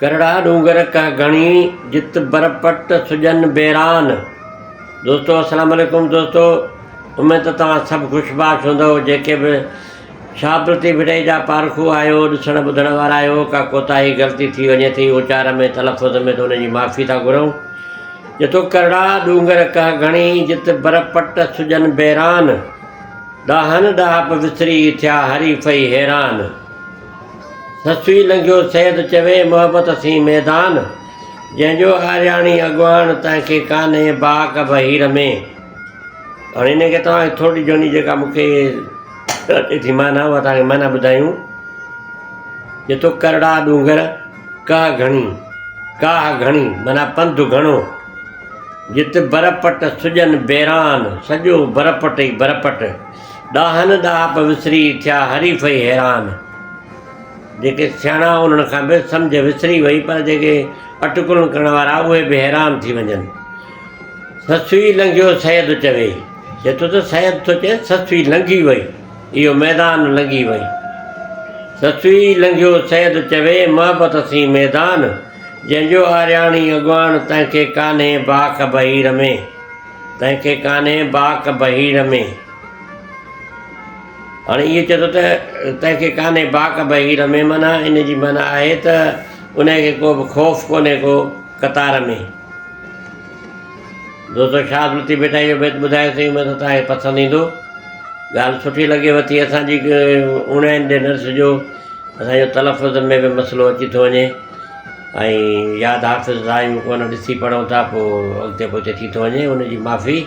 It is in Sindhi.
ڪرڙا ڏونگر ڪه گهڻي، جت برپٽ سڄن بيران. دوستو السلام عليڪم دوستو اميد ته توهان سڀ خوش باش هوندؤ جيڪي به شاهه عبداللطيف ڀٽائي جا پارکو آهيو ڏسڻ ٻڌڻ وارا آهيو ڪا ڪوتاهي غلطي ٿي وڃي ٿي اچار ۾ تلفظ ۾ ته ان جي معافي ٿا گهرون جتو ڪرڙا ڏونگر ڪه گهڻي جت برپٽ سڄن بيران ڏاهن ڏاهپ وسري ٿيا حريفئي حيران. سسئي لنگهيو سيد چوي محبت سين ميدان، جنهن جو آرياڻي اڳواڻ تنهن کي ڪانهي باک بهير ۾. هاڻي ان کي توهان کي ٿورڙي جهوني جيڪا مون کي اچي ٿي معنيٰ اها توهان کي معنيٰ ٻڌايون. جتو ڪرڙا ڏونگر ڪهه گهڻي، ڪاهه گهڻي معنيٰ پنڌ گهڻو، جت برپٽ سڄن بيران، سڄو برپٽ ئي برپٽ. ڏاهن ڏاهپ وسري، ٿيا حريف ئي حيران. جيڪي سياڻا انهن کان به سمجهه وسري وئي پر جيڪي اٽڪلون ڪرڻ وارا اهي به حيران ٿي وڃن. سسئي لنگهيو سيد چوي. چئي ٿو ته سيد ٿو چئي سسئي لنگهي وئي، اهو ميدان لنگهي وئي. سسئي لنگهيو سيد چوي، محبت سين ميدان، جنهن جو آرياڻي اڳواڻ، تنهن کي ڪانهي باک بهير ۾. تنهن کي ڪانهي باک بهير ۾. هاڻي اهو چئي ٿو ته تنهن کي ڪانهي باک بهير ۾ معنيٰ ان جي معنيٰ آهي ته ان کي ڪو به خوف ڪونهي ڪو قطار ۾. دوستو شاهه عبداللطيف ڀٽائي جو بيت ٻڌايوسين اميد ته توهان کي پسند ايندو. ڳالهه سٺي لڳيو ٿي اسان جي اوڻاين ڏي نه ڏسجو. اسان جو تلفظ ۾ به مسئلو اچي ٿو وڃي ۽ ياد حافظ آهيون ڪونه ڏسي پڙهون ٿا پوء اڳتي پوئتي ٿي ٿو وڃي ان جي معافي.